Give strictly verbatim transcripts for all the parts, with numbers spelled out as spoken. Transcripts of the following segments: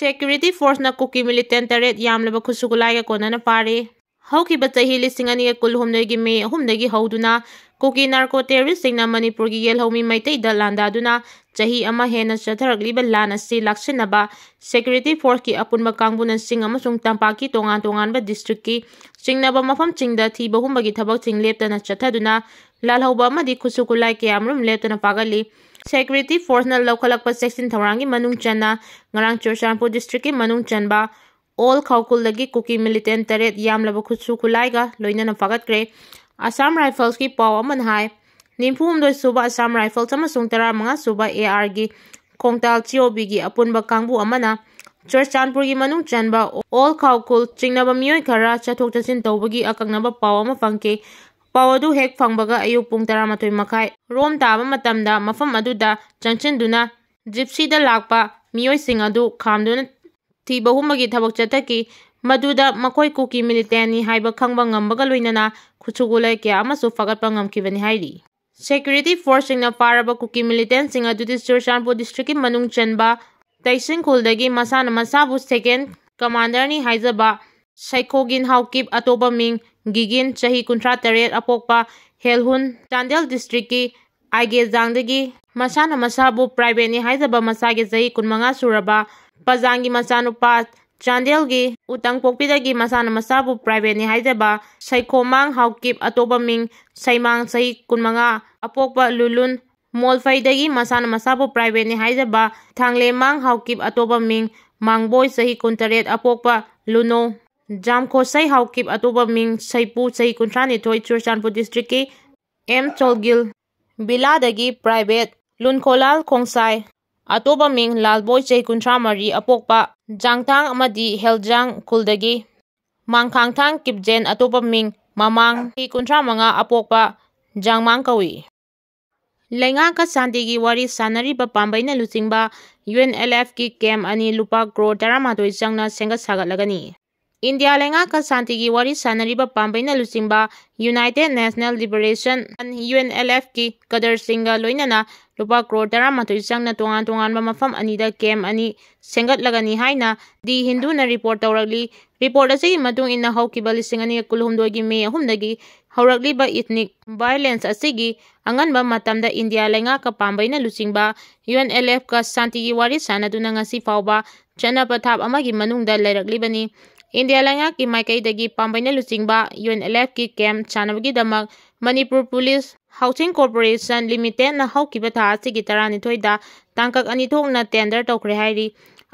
Security Forceꯅ ꯀꯨꯀꯤ militant ꯇꯔꯦꯠ ꯌꯥꯝꯂꯕ ꯈꯨꯠꯁꯨ ꯈꯨꯠꯂꯥꯏꯒ ꯀꯣꯟꯅꯅ ꯐꯥꯔꯦ꯫ ꯍꯧꯈꯤꯕ ꯆꯍꯤ ꯂꯤꯁꯤꯡ ꯑꯅꯤꯒ ꯀꯨꯟꯍꯨꯝꯗꯣꯏꯒꯤ ꯃꯦ ꯑꯍꯨꯝꯗꯒꯤ ꯍꯧꯗꯨꯅ ꯀꯨꯀꯤ narco terroristꯁꯤꯡꯅ ꯃꯅꯤꯄꯨꯔꯒꯤ ꯌꯦꯜꯍꯧꯃꯤ ꯃꯩꯇꯩꯗ ꯂꯥꯟꯗꯥꯗꯨꯅ ꯆꯍꯤ ꯑꯃ ꯍꯦꯟꯅ ꯆꯠꯊꯔꯛꯂꯤꯕ ꯂꯥꯟ ꯑꯁꯤ ꯂꯥꯛꯁꯤꯟꯅꯕ Security Forceꯀꯤ ꯑꯄꯨꯟꯕ ꯀꯥꯡꯕꯨꯅ ꯆꯤꯡ ꯑꯃꯁꯨꯡ ꯇꯝꯄꯥꯛꯀꯤ ꯇꯣꯉꯥꯟ ꯇꯣꯉꯥꯟꯕ districtꯀꯤ ꯆꯤꯡꯅꯕ ꯃꯐꯝꯁꯤꯡꯗ ꯊꯤꯕ ꯍꯨꯝꯕꯒꯤ ꯊꯕꯛꯁꯤꯡ ꯂꯦꯞꯇꯅ ꯆꯠꯊꯗꯨꯅ ꯂꯥꯜꯍꯧꯕ ꯑꯃꯗꯤ ꯈꯨꯠꯁꯨ ꯈꯨꯠꯂꯥꯏ ꯀꯌꯥꯃꯔꯨꯝ ꯂꯦꯞꯇꯅ ꯐꯥꯒꯠꯂꯤ꯫ Security Forceꯅ ꯂꯧꯈꯠꯂꯛꯄ ꯆꯦꯛꯁꯤꯟ ꯊꯧꯔꯥꯡꯒꯤ ꯃꯅꯨꯡ ꯆꯟꯅ ꯉꯔꯥꯡ ꯆꯨꯔꯆꯥꯟꯄꯨꯔ districtꯀꯤ ꯃꯅꯨꯡ ꯆꯟꯕ ꯑꯣꯜ ꯈꯥꯎꯈꯨꯜꯗꯒꯤ ꯀꯨꯀꯤ militant ꯇꯔꯦꯠ ꯌꯥꯝꯂꯕ ꯈꯨꯠꯁꯨ ꯈꯨꯠꯂꯥꯏꯒ ꯂꯣꯏꯅꯅ ꯐꯥꯒꯠꯈ꯭ꯔꯦ꯫ Assam Riflesꯀꯤ ꯄꯥꯎ ꯑꯃꯅ ꯍꯥꯏ, ꯅꯤꯐꯨ ꯍꯨꯝꯗꯣꯏ ꯁꯨꯕ Assam Rifles ꯑꯃꯁꯨꯡ ꯇꯔꯥꯃꯉꯥ ꯁꯨꯕ ARꯒꯤ ꯈꯣꯡꯇꯥꯜ COBꯒꯤ ꯑꯄꯨꯟꯕ ꯀꯥꯡꯕꯨ ꯑꯃꯅ ꯆꯨꯔꯆꯥꯟꯄꯨꯔꯒꯤ ꯃꯅꯨꯡ ꯆꯟꯕ ꯑꯣꯜ ꯈꯥꯎꯈꯨꯜ ꯆꯤꯡꯅꯕ ꯃꯤꯑꯣꯏ ꯈꯔ ꯆꯠꯊꯣꯛ ꯆꯠꯁꯤꯟ ꯇꯧꯕꯒꯤ ꯑꯀꯛꯅꯕ ꯄꯥꯎ ꯑꯃ ꯐꯪꯈꯤ꯫ ꯄꯥꯎ ꯑꯗꯨ ꯍꯦꯛ ꯐꯪꯕꯒ ꯑꯌꯨꯛ ꯄꯨꯡ ꯇꯔꯥꯃꯥꯊꯣꯏ ꯃꯈꯥꯏ ꯔꯣꯝ ꯇꯥꯕ ꯃꯇꯝꯗ ꯃꯐꯝ ꯑꯗꯨꯗ ꯆꯪꯁꯤꯟꯗꯨꯅ Jeepcyꯗ ꯂꯥꯛꯄ ꯃꯤꯑꯣꯏꯁꯤꯡ ꯑꯗꯨ ꯈꯥꯝꯗꯨꯅ ꯊꯤꯕ ꯍꯨꯝꯕꯒꯤ ꯊꯕꯛ ꯆꯠꯊꯈꯤ꯫ ꯃꯗꯨꯗ ꯃꯈꯣꯏ ꯀꯨꯀꯤ militantꯅꯤ ꯍꯥꯏꯕ ꯈꯪꯕ ꯉꯝꯕꯒ ꯂꯣꯏꯅꯅ ꯈꯨꯠꯁꯨ ꯈꯨꯠꯂꯥꯏ ꯀꯌꯥ ꯑꯃꯁꯨ ꯐꯥꯒꯠꯄ ꯉꯝꯈꯤꯕꯅꯤ ꯍꯥꯏꯔꯤ꯫ Security Forceꯁꯤꯡꯅ ꯐꯥꯔꯕ ꯀꯨꯀꯤ militantꯁꯤꯡ ꯑꯗꯨꯗꯤ ꯆꯨꯔꯆꯥꯟꯄꯨꯔ districtꯀꯤ ꯃꯅꯨꯡ ꯆꯟꯕ ꯇꯩꯁꯤꯡꯈꯨꯜꯗꯒꯤ ꯃꯁꯥꯅ ꯃꯁꯥꯕꯨ second commanderꯅꯤ ꯍꯥꯏꯖꯕ ꯁꯩꯈꯣꯒꯤꯟ ꯍꯥꯎꯀꯤꯞ, ꯑꯇꯣꯞꯄ ꯃꯤꯡ ꯒꯤꯒꯤꯟ, ꯆꯍꯤ ꯀꯨꯟꯊ꯭ꯔꯥ ꯇꯔꯦꯠ, ꯑꯄꯣꯛꯄ ꯍꯦꯜꯍꯨꯟ, ꯆꯥꯟꯗꯦꯜ districtꯀꯤ ꯑꯥꯏꯒꯦꯖꯥꯡꯗꯒꯤ ꯃꯁꯥꯅ ꯃꯁꯥꯕꯨ privateꯅꯤ ꯍꯥꯏꯖꯕ ꯃꯁꯥꯒꯤ ꯆꯍꯤ ꯀꯨꯟꯃꯉꯥ ꯁꯨꯔꯕ ꯄꯖꯥꯡꯒꯤ ꯃꯆꯥꯅꯨꯄꯥ, ꯆꯥꯟꯗꯦꯜꯒꯤ ꯎꯇꯪꯄꯣꯛꯄꯤꯗꯒꯤ ꯃꯁꯥꯅ ꯃꯁꯥꯕꯨ privateꯅꯤ ꯍꯥꯏꯖꯕ ꯁꯩꯈꯣꯃꯥꯡ ꯍꯥꯎꯀꯤꯞ, ꯑꯇꯣꯞꯄ ꯃꯤꯡ ꯁꯩꯃꯥꯡ, ꯆꯍꯤ ꯀꯨꯟꯃꯉꯥ, ꯑꯄꯣꯛꯄ ꯂꯨꯂꯨꯟ, ꯃꯣꯜꯐꯩꯗꯒꯤ ꯃꯁꯥꯅ ꯃꯁꯥꯕꯨ privateꯅꯤ ꯍꯥꯏꯖꯕ ꯊꯥꯡꯂꯦꯃꯥꯡ ꯍꯥꯎꯀꯤꯞ, ꯑꯇꯣꯞꯄ ꯃꯤꯡ ꯃꯥꯡꯕꯣꯏ, ꯆꯍꯤ ꯀꯨꯟꯇꯔꯦꯠ, ꯑꯄꯣꯛꯄ ꯂꯨꯅꯣ, ꯖꯥꯝꯈꯣꯁꯩ ꯍꯥꯎꯀꯤꯞ, ꯑꯇꯣꯞꯄ ꯃꯤꯡ ꯁꯩꯄꯨ, ꯆꯍꯤ ꯀꯨꯟꯊ꯭ꯔꯥꯅꯤꯊꯣꯏ, ꯆꯨꯔꯆꯥꯟꯄꯨꯔ districtꯀꯤ ꯑꯦꯝ ꯆꯣꯜꯒꯤꯜ ꯚꯤꯂꯥꯗꯒꯤ private ꯂꯨꯟꯈꯣꯂꯥꯜ ꯈꯣꯡꯁꯥꯏ, ꯑꯇꯣꯞꯄ ꯃꯤꯡ ꯂꯥꯜꯕꯣꯏ, ꯆꯍꯤ ꯀꯨꯟꯊ꯭ꯔꯥ ꯃꯔꯤ, ꯑꯄꯣꯛꯄ ꯖꯥꯡꯊꯥꯡ ꯑꯃꯗꯤ ꯍꯦꯜꯖꯥꯡ ꯈꯨꯜꯗꯒꯤ ꯃꯥꯡꯈꯥꯡꯊꯥꯡ ꯀꯤꯞꯖꯦꯟ, ꯑꯇꯣꯞꯄ ꯃꯤꯡ ꯃꯃꯥꯡ, ꯆꯍꯤ ꯀꯨꯟꯊ꯭ꯔꯥ ꯃꯉꯥ, ꯑꯄꯣꯛꯄ ꯖꯥꯡꯃꯥꯡ ꯀꯧꯏ꯫ ꯂꯩꯉꯥꯛꯀ ꯁꯥꯟꯇꯤꯒꯤ ꯋꯥꯔꯤ ꯁꯥꯟꯅꯔꯤꯕ ꯄꯥꯝꯕꯩꯅ ꯂꯨꯆꯤꯡꯕ UNLFꯀꯤ camp ꯑꯅꯤ ꯂꯨꯄꯥ ꯀ꯭ꯔꯣꯔ ꯇꯔꯥꯃꯥꯊꯣꯏ ꯆꯪꯅ ꯁꯦꯝꯒꯠ ꯁꯥꯒꯠꯂꯒꯅꯤ꯫ ꯏꯟꯗꯤꯌꯥ ꯂꯩꯉꯥꯛꯀ ꯁꯥꯟꯇꯤꯒꯤ ꯋꯥꯔꯤ ꯁꯥꯟꯅꯔꯤꯕ ꯄꯥꯝꯕꯩꯅ ꯂꯨꯆꯤꯡꯕ United National Liberation Front, UNLFꯀꯤ cadreꯁꯤꯡꯒ ꯂꯣꯏꯅꯅ ꯂꯨꯄꯥ ꯀ꯭ꯔꯣꯔ ꯇꯔꯥꯃꯥꯊꯣꯏ ꯆꯪꯅ ꯇꯣꯉꯥꯟ ꯇꯣꯉꯥꯟꯕ ꯃꯐꯝ ꯑꯅꯤꯗ ꯀꯦꯝ ꯑꯅꯤ ꯁꯦꯝꯒꯠꯂꯒꯅꯤ ꯍꯥꯏꯅ ꯗꯤ ꯍꯤꯟꯗꯨꯅ ꯔꯤꯄꯣꯔꯠ ꯇꯧꯔꯛꯂꯤ꯫ ꯔꯤꯄꯣꯔꯠ ꯑꯁꯤꯒꯤ ꯃꯇꯨꯡ ꯏꯟꯅ ꯍꯧꯈꯤꯕ ꯂꯤꯁꯤꯡ ꯑꯅꯤꯒ ꯀꯨꯟꯍꯨꯝꯗꯣꯏꯒꯤ ꯃꯦ ꯑꯍꯨꯝꯗꯒꯤ ꯍꯧꯔꯛꯂꯤꯕ ꯏꯊꯅꯤꯛ ꯚꯥꯏꯑꯣꯂꯦꯟꯁ ꯑꯁꯤꯒꯤ ꯑꯉꯟꯕ ꯃꯇꯝꯗ ꯏꯟꯗꯤꯌꯥ ꯂꯩꯉꯥꯛꯀ ꯄꯥꯝꯕꯩꯅ ꯂꯨꯆꯤꯡꯕ ꯌꯨ ꯑꯦꯟ ꯑꯦꯜ ꯑꯦꯐꯀ ꯁꯥꯟꯇꯤꯒꯤ ꯋꯥꯔꯤ ꯁꯥꯟꯅꯗꯨꯅ ꯉꯁꯤ ꯐꯥꯎꯕ ꯆꯠꯅ ꯄꯊꯥꯞ ꯑꯃꯒꯤ ꯃꯅꯨꯡꯗ ꯂꯩꯔꯛꯂꯤꯕꯅꯤ꯫ ꯏꯟꯗꯤꯌꯥ ꯂꯩꯉꯥꯛꯀꯤ ꯃꯥꯏꯀꯩꯗꯒꯤ ꯄꯥꯝꯕꯩꯅ ꯂꯨꯆꯤꯡꯕ ꯌꯨ ꯑꯦꯟ ꯑꯦꯜ ꯑꯦꯐꯀꯤ ꯀꯦꯝ ꯁꯥꯟꯅꯕꯒꯤꯗꯃꯛ ꯃꯅꯤꯄꯨꯔ ꯄꯨꯂꯤꯁ ꯍꯥꯎꯁꯤꯡ ꯀꯣꯔꯄꯣꯔꯦꯁꯟ ꯂꯤꯃꯤꯇꯦꯠꯅ ꯍꯧꯈꯤꯕ ꯊꯥ ꯑꯁꯤꯒꯤ ꯇꯔꯥꯅꯤꯊꯣꯏꯗ ꯇꯥꯡꯀꯛ ꯑꯅꯤ ꯊꯣꯛꯅ ꯇꯦꯟꯗꯔ ꯇꯧꯈ꯭ꯔꯦ ꯍꯥꯏꯔꯤ꯫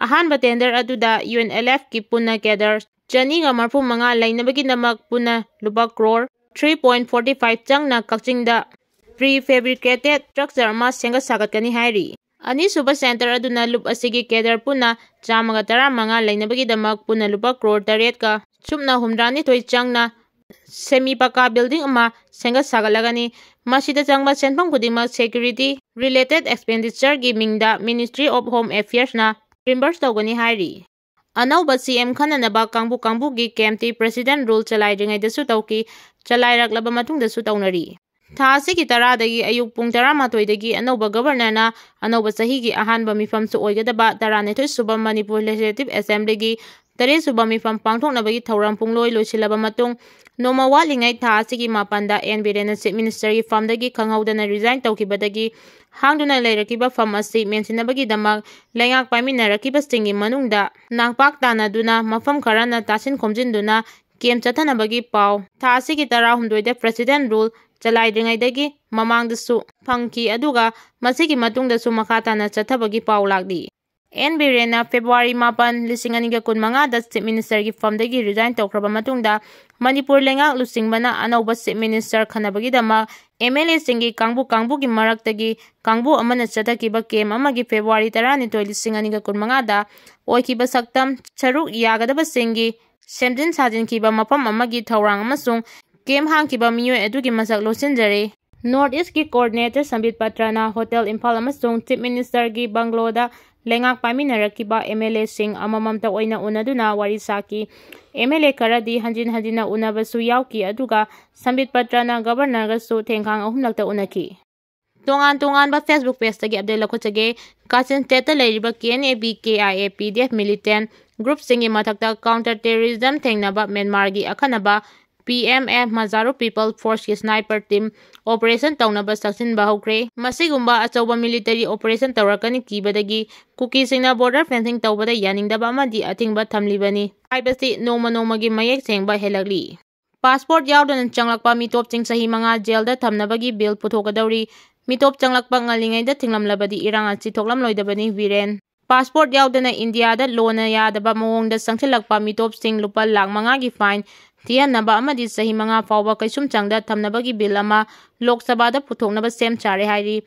ꯑꯍꯥꯟꯕ ꯇꯦꯟꯗꯔ ꯑꯗꯨꯗ ꯌꯨ ꯑꯦꯟ ꯑꯦꯜ ꯑꯦꯐꯀꯤ ꯄꯨꯟꯅ ꯀꯦꯗꯔ ꯆꯅꯤꯒ ꯃꯔꯐꯨ ꯃꯉꯥ ꯂꯩꯅꯕꯒꯤꯗꯃꯛ ꯄꯨꯟꯅ ꯂꯨꯄꯥ crore three point forty five ꯆꯪꯅ ꯀꯛꯆꯤꯡꯗ ꯄ꯭ꯔꯤ ꯐꯦꯕ꯭ꯔꯤꯀꯦꯇꯦꯠ ꯁ꯭ꯇ꯭ꯔꯛꯆꯔ ꯑꯃ ꯁꯦꯝꯒꯠ ꯁꯥꯒꯠꯀꯅꯤ ꯍꯥꯏꯔꯤ꯫ ꯑꯅꯤꯁꯨꯕ ꯁꯦꯟꯇꯔ ꯑꯗꯨꯅ ꯂꯨꯞ ꯑꯁꯤꯒꯤ ꯀꯦꯗꯔ ꯄꯨꯟꯅ ꯆꯥꯝꯃꯒ ꯇꯔꯥꯃꯉꯥ ꯂꯩꯅꯕꯒꯤꯗꯃꯛ ꯄꯨꯟꯅ ꯂꯨꯄꯥ ꯀ꯭ꯔꯣꯔ ꯇꯔꯦꯠꯀ ꯁꯨꯞꯅ ꯍꯨꯝꯗ꯭ꯔꯥꯅꯤꯊꯣꯏ ꯆꯪꯅ ꯁꯦꯃꯤ ꯄꯀꯥ ꯕꯤꯜꯗꯤꯡ ꯑꯃ ꯁꯦꯝꯒꯠ ꯁꯥꯒꯠꯂꯒꯅꯤ꯫ ꯃꯁꯤꯗ ꯆꯪꯕ ꯁꯦꯟꯐꯝ ꯈꯨꯗꯤꯡꯃꯛ ꯁꯦꯀ꯭ꯌꯨꯔꯤꯇꯤ ꯔꯤꯂꯦꯇꯦꯠ ꯑꯦꯛꯁꯄꯦꯟꯗꯤꯆꯔꯒꯤ ꯃꯤꯡꯗ ꯃꯤꯅꯤꯁꯇ꯭ꯔꯤ ꯑꯣꯐ ꯍꯣꯝ ꯑꯦꯐꯤꯌꯔꯁꯅ ꯔꯤꯝꯕꯔꯁ ꯇꯧꯒꯅꯤ ꯍꯥꯏꯔꯤ꯫ ꯑꯅꯧꯕ ꯁꯤ ꯑꯦꯝ ꯈꯟꯅꯅꯕ ꯀꯥꯡꯕꯨ ꯀꯥꯡꯕꯨꯒꯤ ꯀꯦꯝꯞꯇꯤ ꯄ꯭ꯔꯦꯁꯤꯗꯦꯟꯠ ꯔꯨꯜ ꯆꯂꯥꯏꯗ꯭ꯔꯤꯉꯩꯗꯁꯨ ꯇꯧꯈꯤ, ꯆꯂꯥꯏꯔꯛꯂꯕ ꯃꯇꯨꯡꯗꯁꯨ ꯇꯧꯅꯔꯤ꯫ ꯊꯥ ꯑꯁꯤꯒꯤ ꯇꯔꯥꯗꯒꯤ ꯑꯌꯨꯛ ꯄꯨꯡ ꯇꯔꯥꯃꯥꯊꯣꯏꯗꯒꯤ ꯑꯅꯧꯕ ꯒꯕꯔꯅꯔꯅ ꯑꯅꯧꯕ ꯆꯍꯤꯒꯤ ꯑꯍꯥꯟꯕ ꯃꯤꯐꯝꯁꯨ ꯑꯣꯏꯒꯗꯕ ꯇꯔꯥꯅꯤꯊꯣꯏ ꯁꯨꯕ ꯃꯅꯤꯄꯨꯔ ꯂꯦꯖꯤꯁꯂꯦꯇꯤꯚ ꯑꯦꯁꯦꯝꯕ꯭ꯂꯤꯒꯤ ꯇꯔꯦꯠ ꯁꯨꯕ ꯃꯤꯐꯝ ꯄꯥꯡꯊꯣꯛꯅꯕꯒꯤ ꯊꯧꯔꯝ ꯄꯨꯡꯂꯣꯏ ꯂꯣꯏꯁꯤꯜꯂꯕ ꯃꯇꯨꯡ, ꯅꯣꯡꯃ ꯋꯥꯠꯂꯤꯉꯩ ꯊꯥ ꯑꯁꯤꯒꯤ ꯃꯥꯄꯟꯗ ꯑꯦꯟ ꯕꯤꯔꯦꯟꯅ ꯆꯤꯐ ꯃꯤꯅꯤꯁꯇꯔꯒꯤ ꯐꯝꯗꯒꯤ ꯈꯪꯍꯧꯗꯅ ꯔꯤꯖꯥꯏꯟ ꯇꯧꯈꯤꯕꯗꯒꯤ ꯍꯥꯡꯗꯨꯅ ꯂꯩꯔꯛꯈꯤꯕ ꯐꯝ ꯑꯁꯤ ꯃꯦꯟꯁꯤꯟꯅꯕꯒꯤꯗꯃꯛ ꯂꯩꯉꯥꯛ ꯄꯥꯏꯃꯤꯟꯅꯔꯛꯈꯤꯕꯁꯤꯡꯒꯤ ꯃꯅꯨꯡꯗ ꯅꯥꯡꯄꯥꯛ ꯇꯥꯅꯗꯨꯅ ꯃꯐꯝ ꯈꯔꯅ ꯇꯥꯁꯤꯟ ꯈꯣꯝꯖꯤꯟꯗꯨꯅ ꯀꯦꯝ ꯆꯠꯊꯅꯕꯒꯤ ꯄꯥꯎ ꯊꯥ ꯑꯁꯤꯒꯤ ꯇꯔꯥꯍꯨꯝꯗꯣꯏꯗ ꯄ꯭ꯔꯦꯁꯤꯗꯦꯟꯠ ꯔꯨꯜ ꯆꯂꯥꯏꯗ꯭ꯔꯤꯉꯩꯗꯒꯤ ꯃꯃꯥꯡꯗꯁꯨ ꯐꯪꯈꯤ, ꯑꯗꯨꯒ ꯃꯁꯤꯒꯤ ꯃꯇꯨꯡꯗꯁꯨ ꯃꯈꯥ ꯇꯥꯅ ꯆꯠꯊꯕꯒꯤ ꯄꯥꯎ ꯂꯥꯛꯂꯤ꯫ ꯑꯦꯟ ꯕꯤꯔꯦꯟꯅ ꯐꯦꯕ꯭ꯔꯨꯋꯥꯔꯤ ꯃꯥꯄꯟ, ꯂꯤꯁꯤꯡ ꯑꯅꯤꯒ ꯀꯨꯟꯃꯉꯥꯗ ꯆꯤꯐ ꯃꯤꯅꯤꯁꯇꯔꯒꯤ ꯐꯝꯗꯒꯤ ꯔꯤꯖꯥꯏꯟ ꯇꯧꯈ꯭ꯔꯕ ꯃꯇꯨꯡꯗ ꯃꯅꯤꯄꯨꯔ ꯂꯩꯉꯥꯛ ꯂꯨꯆꯤꯡꯕꯅ ꯑꯅꯧꯕ ꯆꯤꯐ ꯃꯤꯅꯤꯁꯇꯔ ꯈꯟꯅꯕꯒꯤꯗꯃꯛ ꯑꯦꯝ ꯑꯦꯜ ꯑꯦꯁꯤꯡꯒꯤ ꯀꯥꯡꯕꯨ ꯀꯥꯡꯕꯨꯒꯤ ꯃꯔꯛꯇꯒꯤ ꯀꯥꯡꯕꯨ ꯑꯃꯅ ꯆꯠꯊꯈꯤꯕ ꯀꯦꯝ ꯑꯃꯒꯤ ꯐꯦꯕ꯭ꯔꯨꯋꯥꯔꯤ ꯇꯔꯥꯅꯤꯊꯣꯏ, ꯂꯤꯁꯤꯡ ꯑꯅꯤꯒ ꯀꯨꯟꯃꯉꯥꯗ ꯑꯣꯏꯈꯤꯕ ꯁꯛꯇꯝ ꯁꯔꯨꯛ ꯌꯥꯒꯗꯕꯁꯤꯡꯒꯤ ꯁꯦꯝꯖꯤꯟ ꯁꯥꯖꯤꯟꯈꯤꯕ ꯃꯐꯝ ꯑꯃꯒꯤ ꯊꯧꯔꯥꯡ ꯑꯃꯁꯨꯡ ꯀꯦꯝ ꯍꯥꯡꯈꯤꯕ ꯃꯤꯑꯣꯏ ꯑꯗꯨꯒꯤ ꯃꯁꯛ ꯂꯣꯠꯁꯤꯟꯖꯔꯦ꯫ ꯅꯣꯔꯠ ꯏꯁꯀꯤ ꯀꯣꯑꯣꯔꯗꯤꯅꯦꯇꯔ ꯁꯝꯕꯤꯠ ꯄꯇ꯭ꯔꯅ ꯍꯣꯇꯦꯜ ꯏꯝꯐꯥꯜ ꯑꯃꯁꯨꯡ ꯆꯤꯐ ꯃꯤꯅꯤꯁꯇꯔꯒꯤ ꯕꯪꯒ꯭ꯂꯣꯗ ꯂꯩꯉꯥꯛ ꯄꯥꯏꯃꯤꯟꯅꯔꯛꯈꯤꯕ ꯑꯦꯝ ꯑꯦꯜ ꯑꯦꯁꯤꯡ ꯑꯃꯃꯝꯇ ꯑꯣꯏꯅ ꯎꯅꯗꯨꯅ ꯋꯥꯔꯤ ꯁꯥꯈꯤ꯫ ꯑꯦꯝ ꯑꯦꯜ ꯑꯦ ꯈꯔꯗꯤ ꯍꯟꯖꯤꯟ ꯍꯟꯖꯤꯟꯅ ꯎꯅꯕꯁꯨ ꯌꯥꯎꯈꯤ, ꯑꯗꯨꯒ ꯁꯝꯕꯤꯠ ꯄꯇ꯭ꯔꯅ ꯒꯕꯔꯅꯔꯒꯁꯨ ꯊꯦꯡꯈꯥꯡ ꯑꯍꯨꯝꯂꯛꯇ ꯎꯅꯈꯤ꯫ ꯇꯣꯉꯥꯟ ꯇꯣꯉꯥꯟꯕ Facebook pageꯇꯒꯤ update ꯂꯧꯈꯠꯆꯒꯦ꯫ ꯀꯥꯆꯤꯟ stateꯇ ꯂꯩꯔꯤꯕ K N A B, K I A, P D F militant groupꯁꯤꯡꯒꯤ ꯃꯊꯛꯇ counter terrorism ꯊꯦꯡꯅꯕ ꯃ꯭ꯌꯥꯟꯃꯥꯔꯒꯤ ꯑꯈꯟꯅꯕ P M F Mazaru People Forceꯀꯤ sniper team operation ꯇꯧꯅꯕ ꯆꯪꯁꯤꯟꯕ ꯍꯧꯈ꯭ꯔꯦ꯫ ꯃꯁꯤꯒꯨꯝꯕ ꯑꯆꯧꯕ military operation ꯇꯧꯔꯛꯀꯅꯤ ꯀꯤꯕꯗꯒꯤ ꯀꯨꯀꯤꯁꯤꯡꯅ border fencing ꯇꯧꯕꯗ ꯌꯥꯅꯤꯡꯗꯕ ꯑꯃꯗꯤ ꯑꯊꯤꯡꯕ ꯊꯝꯂꯤꯕꯅꯤ ꯍꯥꯏꯕꯁꯤ ꯅꯣꯡꯃ ꯅꯣꯡꯃꯒꯤ ꯃꯌꯦꯛ ꯁꯦꯡꯕ ꯍꯦꯜꯂꯛꯂꯤ꯫ Passport ꯌꯥꯎꯗꯅ ꯆꯪꯂꯛꯄ ꯃꯤꯇꯣꯞꯁꯤꯡ ꯆꯍꯤ ꯃꯉꯥ jailꯗ ꯊꯝꯅꯕꯒꯤ bill ꯄꯨꯊꯣꯛꯀꯗꯧꯔꯤ꯫ ꯃꯤꯇꯣꯞ ꯆꯪꯂꯛꯄ ꯉꯜꯂꯤꯉꯩꯗ ꯊꯤꯡꯂꯝꯂꯕꯗꯤ ꯏꯔꯥꯡ ꯑꯁꯤ ꯊꯣꯛꯂꯝꯂꯣꯏꯗꯕꯅꯤ, ꯕꯤꯔꯦꯟ꯫ Passport ꯌꯥꯎꯗꯅ ꯏꯟꯗꯤꯌꯥꯗ ꯂꯣꯅ ꯌꯥꯗꯕ ꯃꯑꯣꯡꯗ ꯆꯪꯁꯤꯜꯂꯛꯄ ꯃꯤꯇꯣꯞꯁꯤꯡ ꯂꯨꯄꯥ ꯂꯥꯈ ꯃꯉꯥꯒꯤ fine ꯊꯤꯍꯟꯅꯕ ꯑꯃꯗꯤ ꯆꯍꯤ ꯃꯉꯥ ꯐꯥꯎꯕ ꯀꯩꯁꯨꯝꯁꯪꯗ ꯊꯝꯅꯕꯒꯤ bill ꯑꯃ ꯂꯣꯛ ꯁꯚꯥꯗ ꯄꯨꯊꯣꯛꯅꯕ ꯁꯦꯝ ꯁꯥꯔꯦ ꯍꯥꯏꯔꯤ꯫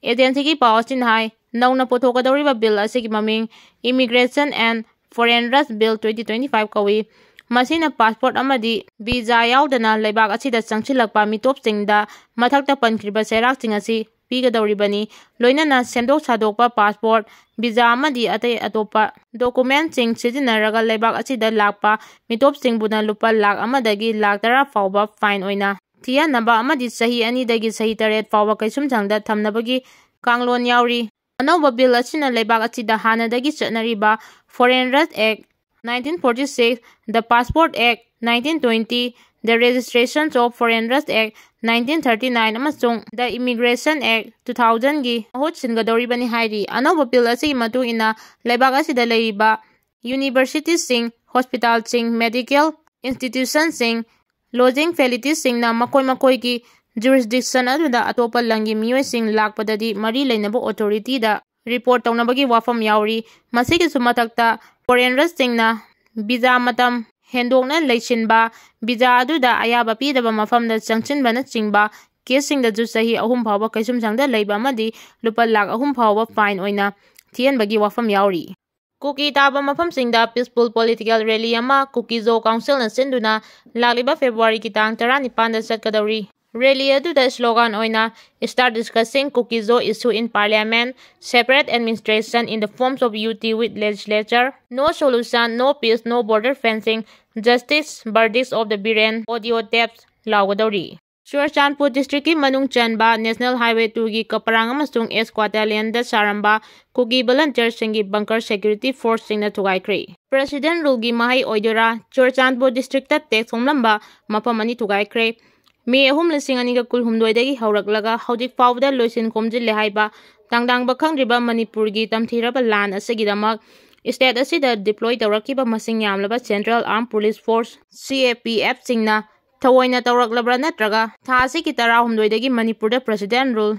Agencyꯒꯤ ꯄꯥꯎ ꯑꯁꯤꯅ ꯍꯥꯏ, ꯅꯧꯅ ꯄꯨꯊꯣꯛꯀꯗꯧꯔꯤꯕ bill ꯑꯁꯤꯒꯤ ꯃꯃꯤꯡ Immigration and Foreigners Bill twenty twenty-five ꯀꯧꯏ꯫ ꯃꯁꯤꯅ passport ꯑꯃꯗꯤ visa ꯌꯥꯎꯗꯅ ꯂꯩꯕꯥꯛ ꯑꯁꯤꯗ ꯆꯪꯁꯤꯜꯂꯛꯄ ꯃꯤꯇꯣꯞꯁꯤꯡꯗ ꯃꯊꯛꯇ ꯄꯟꯈ꯭ꯔꯤꯕ ꯆꯩꯔꯥꯛꯁꯤꯡ ꯑꯁꯤ ꯄꯤꯒꯗꯧꯔꯤꯕꯅꯤ꯫ ꯂꯣꯏꯅꯅ ꯁꯦꯝꯗꯣꯛ ꯁꯥꯗꯣꯛꯄ passport, visa ꯑꯃꯗꯤ ꯑꯇꯩ ꯑꯇꯣꯞꯄ documentꯁꯤꯡ ꯁꯤꯖꯤꯟꯅꯔꯒ ꯂꯩꯕꯥꯛ ꯑꯁꯤꯗ ꯂꯥꯛꯄ ꯃꯤꯇꯣꯞꯁꯤꯡꯕꯨꯅ ꯂꯨꯄꯥ ꯂꯥꯈ ꯑꯃꯗꯒꯤ ꯂꯥꯈ ꯇꯔꯥ ꯐꯥꯎꯕ fine ꯑꯣꯏꯅ ꯊꯤꯍꯟꯅꯕ ꯑꯃꯗꯤ ꯆꯍꯤ ꯑꯅꯤꯗꯒꯤ ꯆꯍꯤ ꯇꯔꯦꯠ ꯐꯥꯎꯕ ꯀꯩꯁꯨꯝꯁꯪꯗ ꯊꯝꯅꯕꯒꯤ ꯀꯥꯡꯂꯣꯟ ꯌꯥꯎꯔꯤ꯫ ꯑꯅꯧꯕ bill ꯑꯁꯤꯅ ꯂꯩꯕꯥꯛ ꯑꯁꯤꯗ ꯍꯥꯟꯅꯗꯒꯤ ꯆꯠꯅꯔꯤꯕ Foreigners Act nineteen forty-six, the Passport Act nineteen twenty, the Registrations of Foreigners Act nineteen thirty-nine ꯑꯃꯁꯨꯡ the Immigration Act two thousandꯒꯤ ꯃꯍꯨꯠ ꯁꯤꯟꯒꯗꯧꯔꯤꯕꯅꯤ ꯍꯥꯏꯔꯤ꯫ ꯑꯅꯧꯕ bill ꯑꯁꯤꯒꯤ ꯃꯇꯨꯡ ꯏꯟꯅ ꯂꯩꯕꯥꯛ ꯑꯁꯤꯗ ꯂꯩꯔꯤꯕ universityꯁꯤꯡ, hospitalꯁꯤꯡ, medical institutionꯁꯤꯡ, lodging facilitiesꯁꯤꯡꯅ ꯃꯈꯣꯏ ꯃꯈꯣꯏꯒꯤ jurisdiction ꯑꯗꯨꯗ ꯑꯇꯣꯞꯄ ꯂꯝꯒꯤ ꯃꯤꯑꯣꯏꯁꯤꯡ ꯂꯥꯛꯄꯗꯗꯤ ꯃꯔꯤ ꯂꯩꯅꯕ authorityꯗ report ꯇꯧꯅꯕꯒꯤ ꯋꯥꯐꯝ ꯌꯥꯎꯔꯤ꯫ ꯃꯁꯤꯒꯤꯁꯨ ꯃꯊꯛꯇ foreigners ꯁꯤꯡꯅ visa ꯃꯇꯝ ꯍꯦꯟꯗꯣꯛꯅ ꯂꯩꯁꯤꯟꯕ, visa ꯑꯗꯨꯗ ꯑꯌꯥꯕ ꯄꯤꯗꯕ ꯃꯐꯝꯗ ꯆꯪꯁꯤꯟꯕꯅꯆꯤꯡꯕ caseꯁꯤꯡꯗꯁꯨ ꯆꯍꯤ ꯑꯍꯨꯝ ꯐꯥꯎꯕ ꯀꯩꯁꯨꯝꯁꯪꯗ ꯂꯩꯕ ꯑꯃꯗꯤ ꯂꯨꯄꯥ ꯂꯥꯈ ꯑꯍꯨꯝ ꯐꯥꯎꯕ fine ꯑꯣꯏꯅ ꯊꯤꯍꯟꯕꯒꯤ ꯋꯥꯐꯝ ꯌꯥꯎꯔꯤ꯫ ꯀꯨꯀꯤ ꯇꯥꯕ ꯃꯐꯝꯁꯤꯡꯗ peaceful political rally ꯑꯃ ꯀꯨꯀꯤꯖꯣ councilꯅ ꯁꯤꯟꯗꯨꯅ ꯂꯥꯛꯂꯤꯕ Februaryꯒꯤ ꯇꯥꯡ ꯇꯔꯥꯅꯤꯄꯥꯟꯗ ꯆꯠꯀꯗꯧꯔꯤ꯫ Rally ꯑꯗꯨꯗ slogan ꯑꯣꯏꯅ "Start discussing Kuki-Zo issue in Parliament, separate administration in the forms of U T with legislature, no solution, no peace, no border fencing, justice, verdicts of the Biren, audio tapes" ꯂꯥꯎꯒꯗꯧꯔꯤ꯫ Churachandpur districtꯀꯤ ꯃꯅꯨꯡ ꯆꯟꯕ National Highway twoꯒꯤ ꯀꯄꯔꯥꯡ ꯑꯃꯁꯨꯡ S Quattalianꯗ ꯁꯥꯔꯝꯕ ꯀꯨꯀꯤ volunteerꯁꯤꯡꯒꯤ bunker security forceꯁꯤꯡꯅ ꯊꯨꯒꯥꯏꯈ꯭ꯔꯦ꯫ President ruleꯒꯤ ꯃꯍꯩ ꯑꯣꯏꯗꯣꯏꯔꯥ, Churachandpur districtꯇ tax ꯈꯣꯝꯂꯝꯕ ꯃꯐꯝ ꯑꯅꯤ ꯊꯨꯒꯥꯏꯈ꯭ꯔꯦ꯫ May ꯑꯍꯨꯝ, ꯂꯤꯁꯤꯡ ꯑꯅꯤꯒ ꯀꯨꯟꯍꯨꯝꯗꯣꯏꯗꯒꯤ ꯍꯧꯔꯛꯂꯒ ꯍꯧꯖꯤꯛ ꯐꯥꯎꯕꯗ ꯂꯣꯏꯁꯤꯟ ꯈꯣꯝꯖꯤꯜꯂꯦ ꯍꯥꯏꯕ ꯇꯥꯡꯗꯥꯡꯕ ꯈꯪꯗ꯭ꯔꯤꯕ ꯃꯅꯤꯄꯨꯔꯒꯤ ꯇꯝꯊꯤꯔꯕ ꯂꯥꯟ ꯑꯁꯤꯒꯤꯗꯃꯛ state ꯑꯁꯤꯗ deploy ꯇꯧꯔꯛꯈꯤꯕ ꯃꯁꯤꯡ ꯌꯥꯝꯂꯕ Central Armed Police Force, CAPFꯁꯤꯡꯅ ꯊꯑꯣꯏꯅ ꯇꯧꯔꯛꯂꯕ꯭ꯔꯥ ꯅꯠꯇ꯭ꯔꯒ ꯊꯥ ꯑꯁꯤꯒꯤ ꯇꯔꯥꯍꯨꯝꯗꯣꯏꯗꯒꯤ ꯃꯅꯤꯄꯨꯔꯗ President rule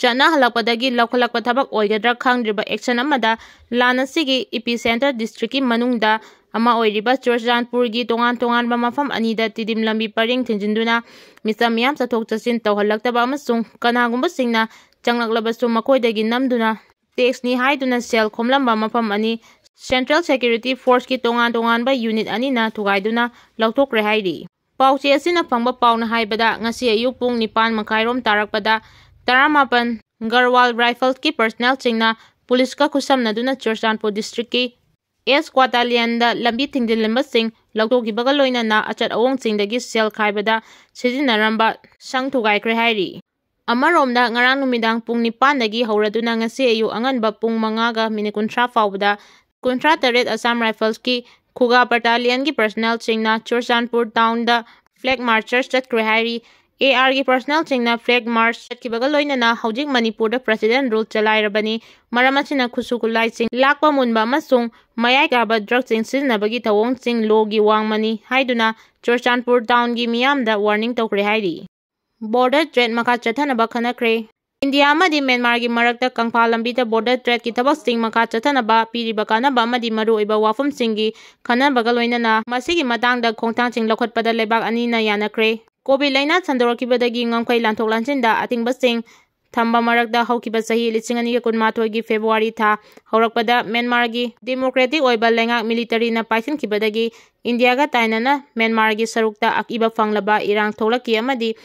ꯆꯠꯅꯍꯜꯂꯛꯄꯗꯒꯤ ꯂꯧꯈꯠꯂꯛꯄ ꯊꯕꯛ ꯑꯣꯏꯒꯗ꯭ꯔꯥ ꯈꯪꯗ꯭ꯔꯤꯕ action ꯑꯃꯗ ꯂꯥꯟ ꯑꯁꯤꯒꯤ epicenter districtꯀꯤ ꯃꯅꯨꯡꯗ ꯑꯃ ꯑꯣꯏꯔꯤꯕ ꯆꯨꯔꯆꯥꯟꯄꯨꯔꯒꯤ ꯇꯣꯉꯥꯟ ꯇꯣꯉꯥꯟꯕ ꯃꯐꯝ ꯑꯅꯤꯗ ꯇꯤꯗꯤꯝ ꯂꯝꯕꯤ ꯄꯔꯤꯡ ꯊꯤꯡꯖꯤꯟꯗꯨꯅ ꯃꯤꯆꯝ ꯃꯤꯌꯥꯝ ꯆꯠꯊꯣꯛ ꯆꯠꯁꯤꯟ ꯇꯧꯍꯜꯂꯛꯇꯕ ꯑꯃꯁꯨꯡ ꯀꯅꯥꯒꯨꯝꯕꯁꯤꯡꯅ ꯆꯪꯂꯛꯂꯕꯁꯨ ꯃꯈꯣꯏꯗꯒꯤ ꯅꯝꯗꯨꯅ taxꯅꯤ ꯍꯥꯏꯗꯨꯅ ꯁꯦꯜ ꯈꯣꯝꯂꯝꯕ ꯃꯐꯝ ꯑꯅꯤ Central Security Forceꯀꯤ ꯇꯣꯉꯥꯟ ꯇꯣꯉꯥꯟꯕ unit ꯑꯅꯤꯅ ꯊꯨꯒꯥꯏꯗꯨꯅ ꯂꯧꯊꯣꯛꯈ꯭ꯔꯦ ꯍꯥꯏꯔꯤ꯫ ꯄꯥꯎꯆꯦ ꯑꯁꯤꯅ ꯐꯪꯕ ꯄꯥꯎꯅ ꯍꯥꯏꯕꯗ, ꯉꯁꯤ ꯑꯌꯨꯛ ꯄꯨꯡ ꯅꯤꯄꯥꯟ ꯃꯈꯥꯏꯔꯣꯝ ꯇꯥꯔꯛꯄꯗ ꯇꯔꯥꯃꯥꯄꯟ Garhwal Riflesꯀꯤ personnelꯁꯤꯡꯅ ꯄꯨꯂꯤꯁꯀ ꯈꯨꯠꯁꯝꯅꯗꯨꯅ ꯆꯨꯔꯆꯥꯟꯄꯨꯔ districtꯀꯤ S Quattalianꯗ ꯂꯝꯕꯤ ꯊꯤꯡꯖꯤꯜꯂꯝꯕꯁꯤꯡ ꯂꯧꯊꯣꯛꯈꯤꯕꯒ ꯂꯣꯏꯅꯅ ꯑꯆꯠ ꯑꯑꯣꯡꯁꯤꯡꯗꯒꯤ ꯁꯦꯜ ꯈꯥꯏꯕꯗ ꯁꯤꯖꯤꯟꯅꯔꯝꯕ ꯁꯪ ꯊꯨꯒꯥꯏꯈ꯭ꯔꯦ ꯍꯥꯏꯔꯤ꯫ ꯑꯃꯔꯣꯝꯗ, ꯉꯔꯥꯡ ꯅꯨꯃꯤꯗꯥꯡ ꯄꯨꯡ ꯅꯤꯄꯥꯟꯗꯒꯤ ꯍꯧꯔꯗꯨꯅ ꯉꯁꯤ ꯑꯌꯨꯛ ꯑꯉꯟꯕ ꯄꯨꯡ ꯃꯉꯥꯒ minute ꯀꯨꯟꯊ꯭ꯔꯥ ꯐꯥꯎꯕꯗ ꯀꯨꯟꯊ꯭ꯔꯥ ꯇꯔꯦꯠ Assam Riflesꯀꯤ ꯈꯨꯒꯥ battalionꯒꯤ personnelꯁꯤꯡꯅ ꯆꯨꯔꯆꯥꯟꯄꯨꯔ townꯗ flag march ꯆꯠꯈ꯭ꯔꯦ ꯍꯥꯏꯔꯤ꯫ ARꯒꯤ personnelꯁꯤꯡꯅ flag march ꯆꯠꯈꯤꯕꯒ ꯂꯣꯏꯅꯅ ꯍꯧꯖꯤꯛ ꯃꯅꯤꯄꯨꯔꯗ President rule ꯆꯂꯥꯏꯔꯕꯅꯤ꯫ ꯃꯔꯝ ꯑꯁꯤꯅ ꯈꯨꯠꯁꯨ ꯈꯨꯠꯂꯥꯏꯁꯤꯡ ꯂꯥꯛꯄ ꯃꯨꯟꯕ ꯑꯃꯁꯨꯡ ꯃꯌꯥꯏ ꯀꯥꯕ drugꯁꯤꯡ ꯁꯤꯖꯤꯟꯅꯕꯒꯤ ꯊꯧꯑꯣꯡꯁꯤꯡ lawꯒꯤ ꯋꯥꯡꯃꯅꯤ ꯍꯥꯏꯗꯨꯅ ꯆꯨꯔꯆꯥꯟꯄꯨꯔ townꯒꯤ ꯃꯤꯌꯥꯝꯗ warning ꯇꯧꯈ꯭ꯔꯦ ꯍꯥꯏꯔꯤ꯫ Border trade ꯃꯈꯥ ꯆꯠꯊꯅꯕ ꯈꯟꯅꯈ꯭ꯔꯦ꯫ ꯏꯟꯗꯤꯌꯥ ꯑꯃꯗꯤ ꯃ꯭ꯌꯥꯟꯃꯥꯔꯒꯤ ꯃꯔꯛꯇ ꯀꯪꯐꯥꯜ ꯂꯝꯕꯤꯗ border tradeꯀꯤ ꯊꯕꯛꯁꯤꯡ ꯃꯈꯥ ꯆꯠꯊꯅꯕ ꯄꯤꯔꯤꯕ ꯀꯥꯟꯅꯕ ꯑꯃꯗꯤ ꯃꯔꯨꯑꯣꯏꯕ ꯋꯥꯐꯝꯁꯤꯡꯒꯤ ꯈꯟꯅꯕꯒ ꯂꯣꯏꯅꯅ ꯃꯁꯤꯒꯤ ꯃꯇꯥꯡꯗ ꯈꯣꯡꯊꯥꯡꯁꯤꯡ ꯂꯧꯈꯠꯄꯗ ꯂꯩꯕꯥꯛ ꯑꯅꯤꯅ ꯌꯥꯅꯈ꯭ꯔꯦ꯫ COVID ꯂꯥꯏꯅꯥ ꯁꯟꯗꯣꯔꯛꯈꯤꯕꯗꯒꯤ ꯉꯝꯈꯩ ꯂꯥꯟꯊꯣꯛ ꯂꯥꯟꯁꯤꯟꯗ ꯑꯊꯤꯡꯕꯁꯤꯡ ꯊꯝꯕ ꯃꯔꯛꯇ ꯍꯧꯈꯤꯕ ꯆꯍꯤ ꯂꯤꯁꯤꯡ ꯑꯅꯤꯒ ꯀꯨꯟꯃꯥꯊꯣꯏꯒꯤ February ꯊꯥ ꯍꯧꯔꯛꯄꯗ ꯃ꯭ꯌꯥꯟꯃꯥꯔꯒꯤ democratic ꯑꯣꯏꯕ ꯂꯩꯉꯥꯛ militaryꯅ ꯄꯥꯏꯁꯤꯟꯈꯤꯕꯗꯒꯤ ꯏꯟꯗꯤꯌꯥꯒ ꯇꯥꯏꯅꯅ ꯃ꯭ꯌꯥꯟꯃꯥꯔꯒꯤ ꯁꯔꯨꯛꯇ ꯑꯀꯤꯕ ꯐꯪꯂꯕ ꯏꯔꯥꯡ ꯊꯣꯛꯂꯛꯈꯤ ꯑꯃꯗꯤ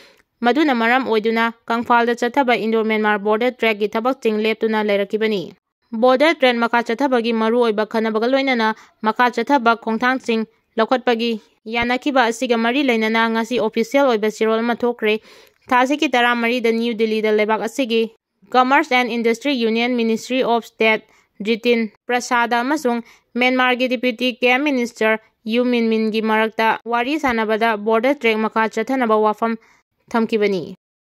ꯃꯗꯨꯅ ꯃꯔꯝ ꯑꯣꯏꯗꯨꯅ ꯀꯪꯐꯥꯜꯗ ꯆꯠꯊꯕ Indo Myanmar border tradeꯀꯤ ꯊꯕꯛꯁꯤꯡ ꯂꯦꯞꯇꯨꯅ ꯂꯩꯔꯛꯈꯤꯕꯅꯤ꯫ Border trade ꯃꯈꯥ ꯆꯠꯊꯕꯒꯤ ꯃꯔꯨꯑꯣꯏꯕ ꯈꯟꯅꯕꯒ ꯂꯣꯏꯅꯅ ꯃꯈꯥ ꯆꯠꯊꯕ ꯈꯣꯡꯊꯥꯡꯁꯤꯡ ꯂꯧꯈꯠꯄꯒꯤ ꯌꯥꯅꯈꯤꯕ ꯑꯁꯤꯒ ꯃꯔꯤ ꯂꯩꯅꯅ ꯉꯁꯤ official ꯑꯣꯏꯕ ꯆꯦꯔꯣꯜ ꯑꯃ ꯊꯣꯛꯈ꯭ꯔꯦ꯫ ꯊꯥꯁꯤꯒꯤ ꯇꯔꯥꯃꯔꯤꯗ ꯅ꯭ꯌꯨ ꯗꯤꯜꯂꯤꯗ ꯂꯩꯕꯥꯛ ꯑꯁꯤꯒꯤ Commerce and Industry Union, Ministry of State, ꯖꯤꯇꯤꯟ ꯄ꯭ꯔꯁꯥꯗ ꯑꯃꯁꯨꯡ ꯃ꯭ꯌꯥꯟꯃꯥꯔꯒꯤ Deputy Cabinet Minister ꯌꯨ ꯃꯤꯟ ꯃꯤꯟꯒꯤ ꯃꯔꯛꯇ ꯋꯥꯔꯤ ꯁꯥꯟꯅꯕꯗ border track ꯃꯈꯥ ꯆꯠꯊꯅꯕ ꯋꯥꯐꯝ ꯊꯝꯈꯤꯕꯅꯤ꯫